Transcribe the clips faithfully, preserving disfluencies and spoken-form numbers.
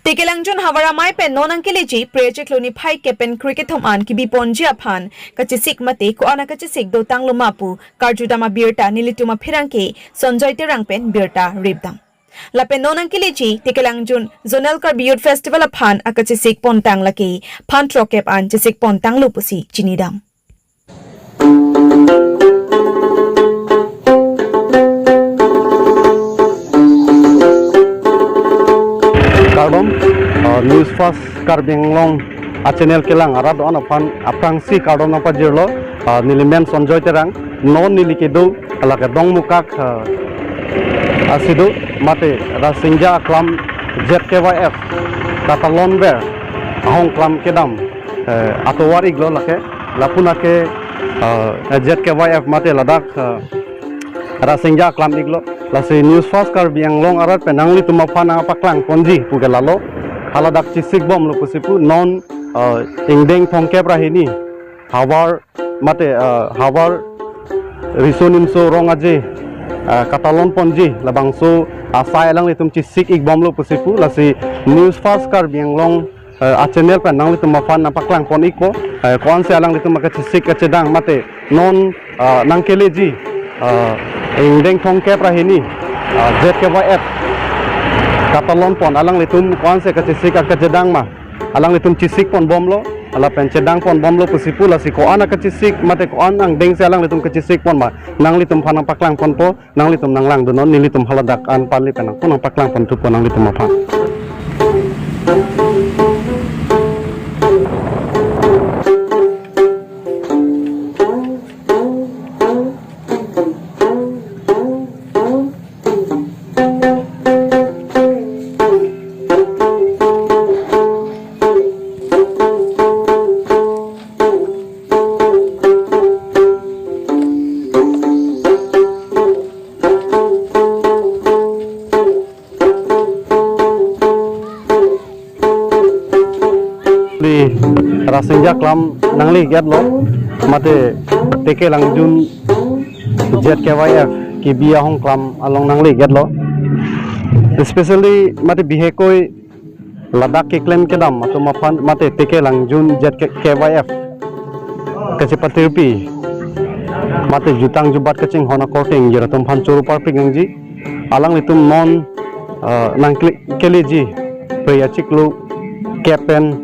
Tekelangjun Havar Amei pen non nangkeleji Phre achiklo niphai kep pen krekethom an kebi ponji aphan kachesik mate ko-an akachesik dotanglo ma pu karjudam abirta nelitum apherangke Sonjoy Terang pen birta ripdam. Lapen non nangkeleji Tekelangjun Zonal Karbi Youth Festival aphan akachesik pontang lake phan throk kep an chesik pontanglo pusi chinidam. Kardom, uh, News First Karbi Anglong a channel kelang arat do-an aphan aphrangsi kardom nangpajirlo, uh, neli men Sonjoy Terang, non neli kedo lake Dongmukak, uh, asido mate Rasinja aklam Z K Y F katalonver ahong klam kedam, eh, atovar iklo lake, lapu lake, eh, Z K Y F mate ladak, eh, Rasinja aklam iklo. Lasi News First Karbi Anglong arat pen nanglitum aphan nangpaklang ponji puke lalo. Haladak chesik bomlo pusi pu non, eh, ingdeng thomkep ra hini Havar mate, eh, Havar Riso Nimso Rong Aje, eh, katalon ponji labangso asai alanglitum chesik ik bomlo pusi pu. Lasi News First Karbi Anglong, eh, a channel pen nanglitum aphan nangpaklang pon ikpo, eh, ko-ansi alanglitum akachesik kachedang mate non, eh, nangkeleji, eh, ingdeng thomkep ra hini, eh, Z K Y F katalon pon alanglitum ko-ansi kachesik akachedang ma alanglitum chesik pon bomlo, lapen chedang pon bomlo pusi pu. Lasi ko-an akachesik mate ko-an angdengsi alanglitum kachesik pon ma nanglitum aphan nangpaklang ponpo, nanglitum nanglangdunnon, nelitum haladak an pali pen nangpo nangpaklang ponthupo nanglitum aphan. Li Rasinja aklam nanglegedetlo, mate Tekelangjun Z K Y F kebi ahong klam along nanglegedetlo. Especially mate bihekoi ladak keklem kedam atum aphan mate Tekelangjun Z K Y F kachepatirpi mate jutang jubat kachinghon akorte ingjir atum aphan choro parpik nangji. Alanglitum non, eh, nangkele-, keleji Phre achiklo kep pen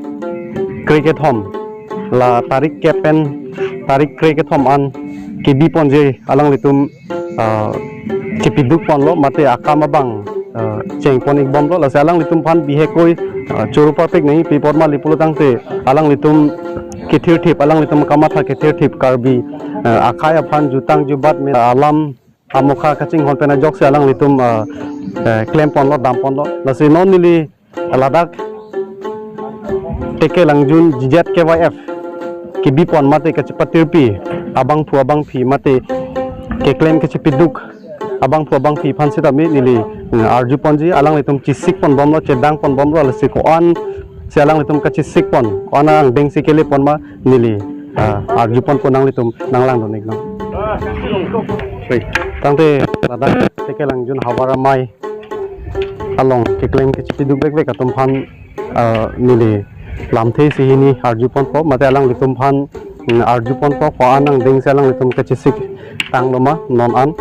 krekethom, la tarik kep pen tarik krekethom an kebi ponji alanglitum, eh, chepiduk ponlo mate akam abang, eh, cheng pon ik bomlo. Lasi alanglitum aphan bihekoi, eh, choro parpik nangji, pi apot ma lapu pulo tangte alanglitum kethirthip, alanglitum kamatha kethirthip Karbi, eh, akhei aphan jutang jubat me alam amokha kachinghon pen ajoksi alanglitum, eh, eh, klem ponlo, dam ponlo. Lasi non neli ladak Tekelangjun Z K Y F kebi pon mate kachepatirpi abangphu abangphi mate keklem kachepiduk abangphu abangphi aphan sitame neli, eh, arju ponji, alanglitum chesik pon bomlo, chedang pon bomlo, lasi ko-ansi alanglitum kachesik pon, ko-an angdengsi kele pon ma neli, ah, arju ponpo, nanglitum nanglangdun iknon. Tangte ladak Tekelangjun Havar Amei along keklem kachepiduk vekvek atum aphan, ah, neli lamthe isi hini arju ponpo, mate alanglitum aphan, mm, arju ponpo, ko-an angdengsi alanglitum kachesik tanglo ma non an.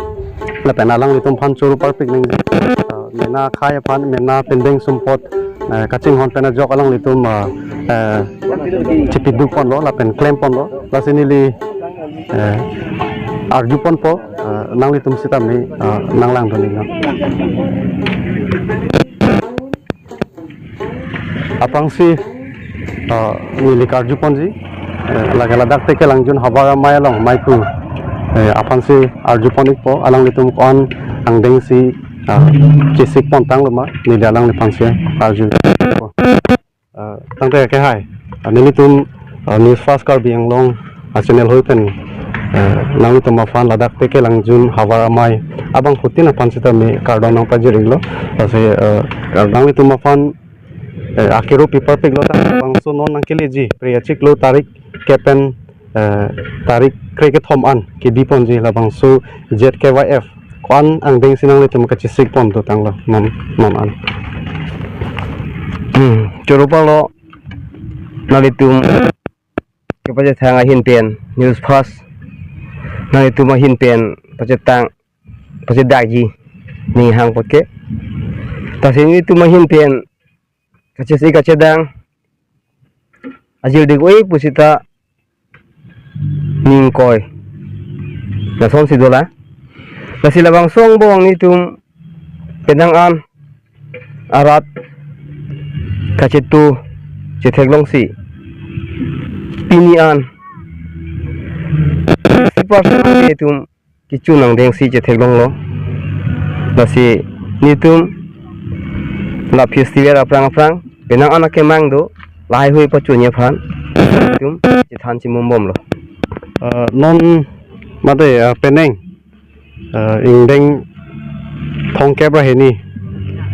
Lapen alanglitum aphan choro parpik nangji, ah, mena akhei aphan, mena pendeng sumpot, eh, kachinghon pen ajok alanglitum, ah, eh, chepiduk ponlo lapen klem ponlo. Lasi neli, eh, arju ponpo, eh, nanglitum sitame, eh, nanglangdun iknon. Aphrangsi, eh, neli karju ponji, eh, lake ladak Tekelangjun Havar Amei along meiphu, eh, aphansi arju pon ikpo, alanglitum ko-an angdengsi, eh, chesik pon tanglo ma, neli alangliphansi arju ikpo. Ah, tangte kehai, ah, nelitum, ah, News First Karbi Anglong, ah, channel hoi pen, ah, nanglitum aphan ladak Tekelangjun Havar Amei abangphutin aphan sitame kardom nangpajir iklo. Lasi, ah, nanglitum aphan, eh, akero pi parpiklo, ta bangso non nangkeleji Phre achiklo tarik kep pen, eh, tarik krekethom an kebi ponji labangso Z K Y F ko-an angdengsi nanglitum kachesik pon dotanglo non, non an. Hmm, choro palo, nanglitum kepachethang ahin pen, News First, nanglitum ahin pen pachetang, pachedakji, ning hang apot ke. Lasi nelitum ahin pen kachesik kachedang ajir dik oi pusita ning koi. Lasonsi dolang. Lasi labangso angbong nelitum penang an arat kachetu chetheklongsi pini an sixty percent nelitum kechun angdengsi chetheklonglo. Lasi nelitum la festival aphrang aphrang penang an akemang do, lahaihui pachunji aphan nelitum chethan chimum bomlo. Ah, non mate, ah, penang, ah, ingdeng thomkep ra hini,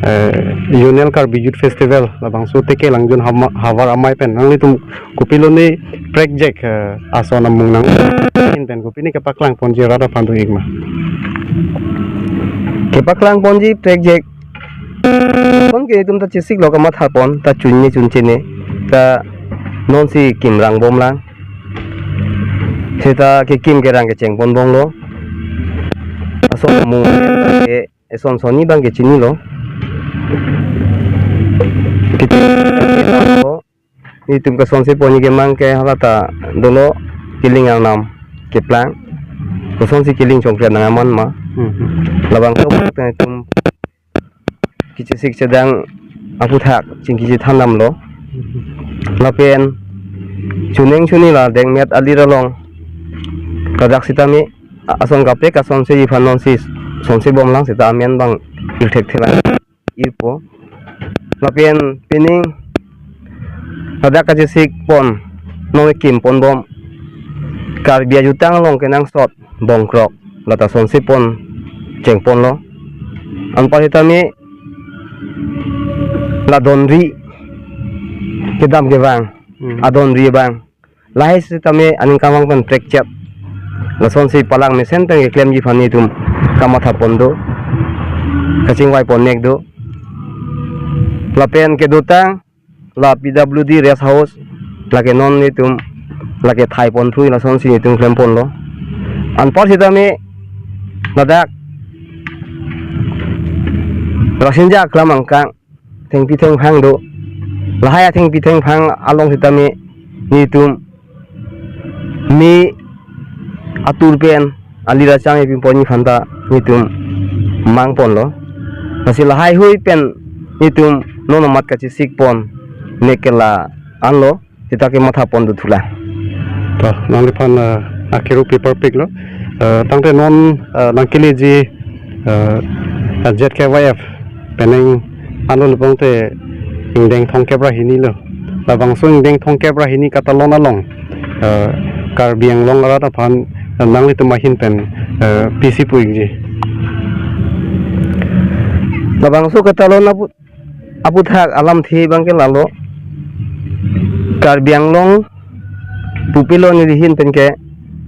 eh, Union Karbi Youth Festival labangso Teke Langjun Hama-, Havar Amei pen nanglitum kopilone prekjak, eh, ason amung nang ahin pen kopine kepaklang ponji rat aphan do-ik ma? Kepaklang ponji prekjak pon ke itum ta chesiklo, kamatha pon, ta chunne chunchene, ta nonsi kim rang bomlang. Seta kekim kerang kecheng pon bomlo. Ason amung ke eson sonni abang ke chinilo. Kiti nelitum kasonsi ponji kemang ke halata dolo, keling arnam keplang. Kosonsi keling chongkre nang aman ma. Hmm. Labangso aphuthak nelitum kechesik chedang aphuthak chingki chethan damlo. Lapen chuning chuni la dengmet alir along ladak sitame a-, ason kaprek ason seji aphan nonsi sonsi bomlang seta amen abang irthekthelang irpo. Lapen pining ladak kachesik pon, nonke kim pon bom, Karbi ajutang along kenangsot bongkrok lata sonsi pon cheng ponlo. Anpar sitame la donri kedam kevang, Hmm. adonri abang lahai sitame aning kevang pen prekjak, lasonsi palang mesen pen keklemji aphan nelitum kamatha pon do, kachingvai pon mek do. Lapen kedotang la P W D rest house, lake non nelitum lake thai ponthui, lasonsi nelitum klem ponlo. Anpar sitame ladak Rasinja aklam angkang thengpi thengphang do. Lahai athengpi thengphang along sitame nelitum me atur pen alir achang epin ponji aphan ta nelitum mang ponlo. Lasi lahaihui pen nelitum non amat kachesik pon mek ke la-anlo, seta kematha pon do thulang. To, nangliphan, eh, akiru paper piklo. Eh, tangte non, eh, nangkeleji, eh, Z K Y F penang anlo, labangte ingdeng thomkep ra hini lo. Labangso ingdeng thomkep ra hini katalon along, eh, Karbi Anglong arat aphan, eh, nanglitum ahin pen, eh, pisi pu-ikji? Labangso katalon aphu-, aphuthak alamthe abang ke lalo, Karbi Anglong pupilo neli ahin pen ke,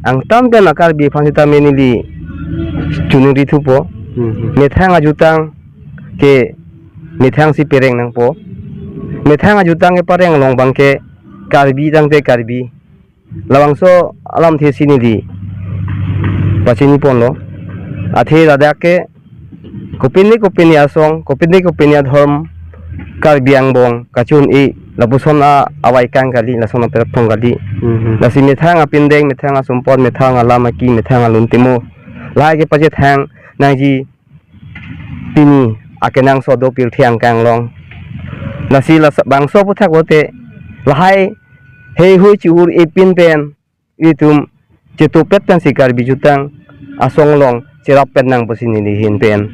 angtan pen a-Karbi aphan sitame neli chuningri thupo. Hmm. Methang ajutang ke methangsi pereng nangpo. Methang ajutang kepareng along abang ke Karbi tangte Karbi. Labangso alamthe si neli pachini ponlo. Athe ladak ke kopine kopine asong, kopine kopine adhorom Karbi angbong kachun-i, lapuson a-, avaikang kali, lason aperathong kali. Mhm. Lasi methang apindeng, methang asumpot, methang alam aki, methang aluntimo, lahai kepachethang nangji pini akenangsot do pirthe angkang along. Lasi labangso aphuthak lote lahai heihui chihur epin pen itum chetupet pensi Karbi ajutang asong along cherap pet nang pusi neli ahin pen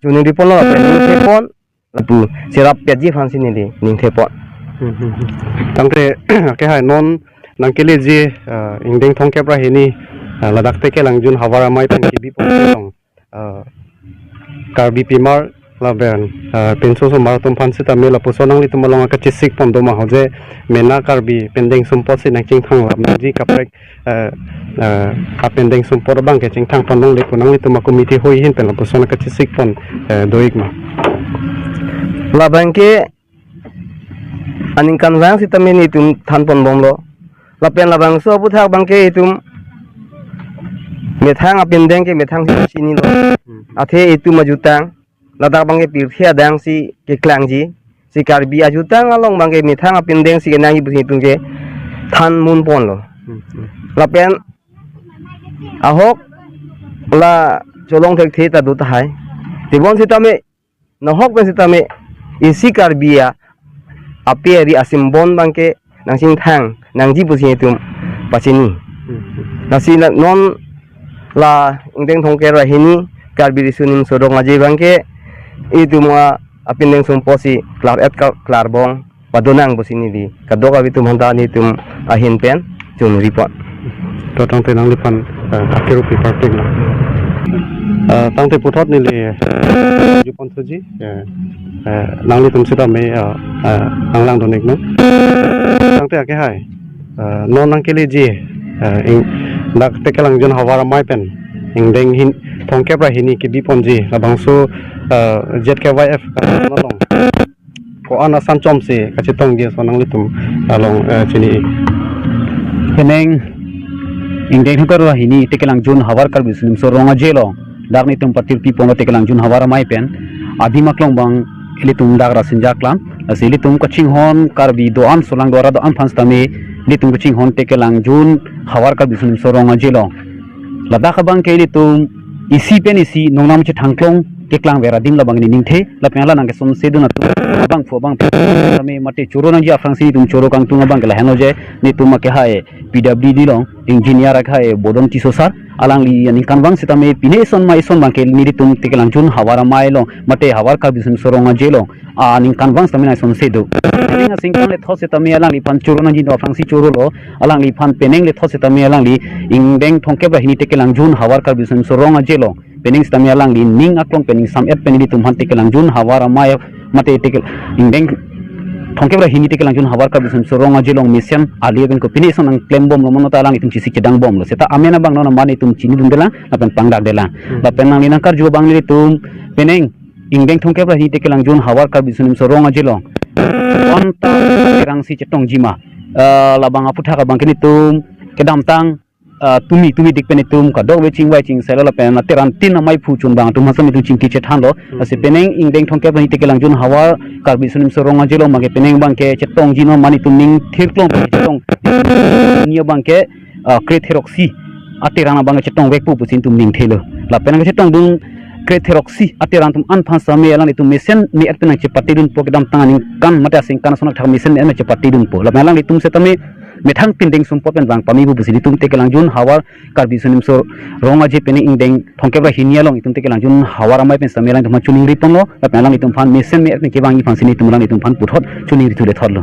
chuningri ponlo, lapen ningthepon lapu cherap petji aphansi neli ningthepon. Hmm, hmm, hmm. Tangte, ke hai non nangkeleji, ah, ingdeng thomkep ra hini, ah, ladak Teke Langjun Havar Amei pen kebi pon along, ah, Karbi pimar lapen, ah, pinso osomar atum aphan sitame lapuson nanglitum along akachesik pon do ma, ho je mena Karbi pindeng sumpot si nangchingthang lap nangji kaprek, ah, ah, apindeng sumpot abang ke chingthang pon longle pu nanglitum a-committee heihui ahin pen lapuson akachesik pon, eh, do-ik ma? Labang ke aningkanvang sitame netum thanponbomlo. Lapen labangso aputhak abangke itum methang apindeng ke methang si chinilo. Athe itum ajutang ladak abangke pirthe adang si keklangji, si Karbi ajutang along abangke methang apindeng si kenangji pusi itum ke thanmunponlo. Lapen ahok la cholong thekthe ta do tahai. Tebon sitame, nahok pen sitame, isi Karbi a ape ari a-symbol abangke nangchingthang nangji pusi itum pachini. Lasi la non la ingdeng thomkep ra hini Karbi Riso Nimso Rong Aje abangke itum a apindeng sumpo si klar-et ka klarbom padonang pusi neli kadokave atum aphanta netum ahin pen chungripon. To tangte nangliphan, eh, akiru pi parting lo. Eh, tangte puthot neli, eh, jupon thuji, eh, eh, nanglitum sitame, eh, eh, nanglangdun-iknang. Tangte ake hai, eh, non nangkeleji, eh, ing, dak Tekelangjun havar amei pen ingdeng hin, thomkep ra hini kebiponji labangso, eh, Z K Y F, eh, along ko-an asan chomsi kachetongji ason nanglitum along, eh, chini. Penang ingdeng thomkep ra hini Tekelangjun havar Karbi Riso Nimso Rong Aje along dak netum patirpiponlo Tekelangjun havar amei pen. Adim aklong abang ilitum dak Rasinja aklam. Lasi ilitum kachinghon Karbi do-an, solang do-ara do-an aphan sitame ilitum kachinghon Tekelangjun havar Karbi Riso Nimso Rong Aje along. Ladak abangke ilitum isi pen isi nongnam chethangklong keklangver adim labang ningthe, lapen la nangkesonsedun atum abangphu abangphi tame mate choro nangji aphrangsi netum choro kangtung abangke lahenlo je, netum ake hai P W D along engineer ake hai Bodon Tisso sir, alangli aningkanvang sitame pine eson ma eson abangke nelitum Tekelangjun havar amei along mate havar Karbi Riso Nimso Rong Aje along aningkanvang sitame nangkesonse do. Penang asingkan lethot sitame alangliphan choro nangji do aphrangsi chorolo, alangliphan penang lethot sitame alangli ingdeng thomkep ra hini Tekelangjun havar Karbi Riso Nimso Rong Aje along penang sitame alangli ning aklong pen ningsam-et pen ilitum aphan Tekelangjun havar amei mate Tekel, ingdeng thomkep ra hini Tekelangjun havar Karbi Riso Nimso Rong Aje along mesen ali pen kopine eson nangklembomlo, mono ta alanglitum chesik chedangdambomlo. Seta amen abang non amen itum chinidundelang lapen pangdakdelang. Lapen nangli nangkarju abang nelitum penang ingdeng thomkep ra hini Tekelangjun havar Karbi Riso Nimso Rong Aje along anta terang si chetongji ma, eh, labang aputhak abangke netum kedamtang, eh, tumi tumidik pen itum kadokave chingvai chingsailo lapen ateran tin ameiphu chunbang atum aphan sitame itum chingki chethanlo. Lasi penang ingdeng thomkep ra hini Tekelangjun havar Karbi Riso Nimso Rong Aje along abangke penang abangke chetongji non ma netum ning thirklong pen chetong, ni abangke, ah, kre theroksi ateran abang chetongvekpo pusi netum ningthelo. Lapen nangkachetongdun kre theroksi ateran atum an aphan sitame alanglitum mesen me-et pen nangchepatedunpo, kedamtang aningkan mate asingkan ason athak mesen me-et nangchepatedunpo. Lapen alanglitum sitame methang pindeng sumpot pen vang pame pu pusi netum Tekelangjun havar Karbi Riso Nimso Rong Aje penang ingdeng thomkep ra hini along itum Tekelangjun havar amei pen sitame alanglitum aphan choningriponlo, lapen alanglitum aphan mesen me-et pen kevangji aphansi netum alanglitum aphan puthot choningrithu lethotlo.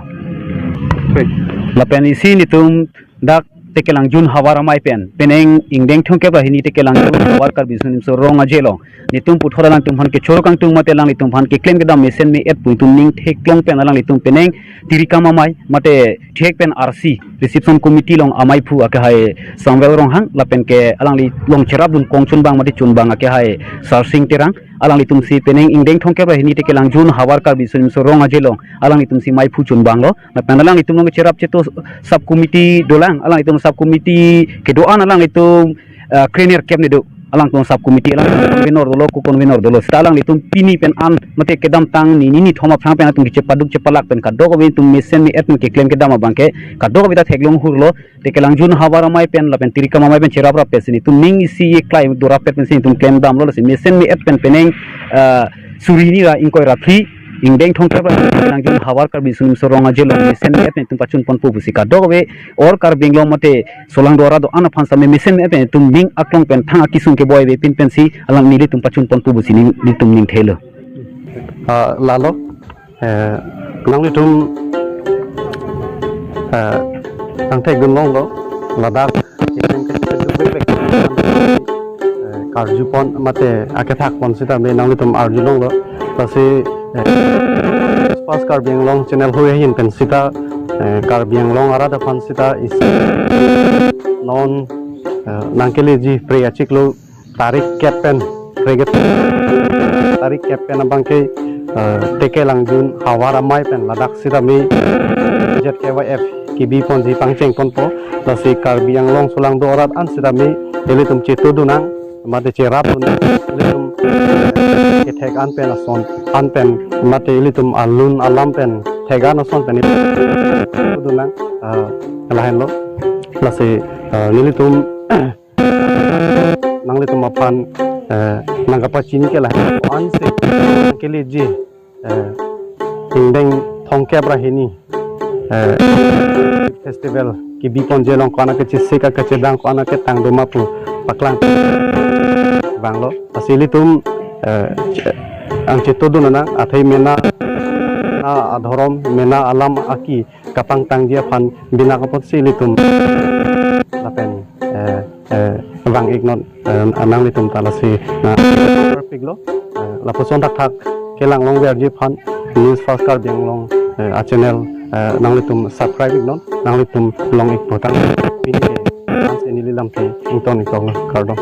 Lapen isi netum dak Tekelangjun havar amei pen penang ingdeng thomkep ra hini Tekelangjun havar Karbi Riso Nimso Rong Aje along netum puthot alanglitum aphan kechoro kangtung mate alanglitum aphan keklem kedam mesen me-et pu itum ning theklong pen alanglitum penang tirikam amei mate thek pen R C reception committee along ameiphu ake hai Samuel Ronghang lapen ke alangli along cherapdun kong chunbang mate chunbang ake hai Sarsing Terang, alanglitum si penang ingdeng thomkep ra hini Tekelangjun havar Karbi Riso Nimso Rong Aje along alanglitum si meiphu chunbanglo. Lapen alanglitum along cherap cheto sub committee dolang, alanglitum sub committee kedo-an alanglitum, eh, krenerkep ni do. Alangtum sub committee alangtum convenor dolo, co-convenor dolo. Seta alanglitum pini pen an mate kedamtang ni, ni, ni thom aphrang pen atum kechepaduk chepalak pen kadokave itum mesen me-et pen keklem kedam abangke kadokave ta theklong hurlo. Tekelangjun havar amei pen lapen tirikam amei pen cheraprap pensi netum ning isi yeklai dorap pet pensi netum klemdamlo, lasi mesen me-et pen penang, ah, suri hini ra ingkoi ra phli ingdeng thomkep ra Tekelangjun havar Karbi Riso Nimso Rong Aje along mesen me-et pen netum pachunponpo pusi kadokave or Karbi Anglong mate solang do-ara do-an aphan sitame mesen me-et pen netum ning aklong pen thang akesung keboi avepin pensi alang nelitum pachunponpo pusi ning, nelitum ningthelo. Ah, lalo, eh, nanglitum, eh, nangthekdunlonglo, ladak, eh, karjupon mate akethakpon sitame nanglitum arjulonglo. Lasi, eh, First Karbi Anglong channel hui ahin pen sita, eh, Karbi Anglong arat aphan sita isi non, eh, nangkeleji Phre achiklo tarik kep pen, Phre kep, tarik kep pen abangke eh, Tekelangjun Havar Amei pen ladak sitame Z K Y F kebi ponji pangcheng ponpo, lasi Karbi Anglong sulangdo arat an sitame ilitum chetudun nang, mate cherapdun nang, ilitum, eh, kethek an pen ason, an pen, mate ilitum alun alam pen, thek an ason pen, chetudun nang, eh, lahenlo, lasi, eh, nelitum, nanglitum aphan, eh, nangkapachini ke lahenlo, ansi, keleji, eh, ingdeng thomkep ra hini, eh, festival kebi ponji along ko-an akechesik akechedang ko-an aketang doma pu paklang vanglo. Lasi ilitum, eh, che-, ang chetudun nang, athai mena, na adhorom, mena alam aki kapangtangji aphan binak apotsi ilitum lapen, eh, eh, vang-iknon, eh, nanglitum ta lasi na piklo, eh, lapuson thakthak kelang longverji aphan News First Karbi Anglong, eh, a-channel, eh, nanglitum subscribe-iknon, nanglitum long-ik potang pini ke ansi neli lamthe ington-iklo, kardom.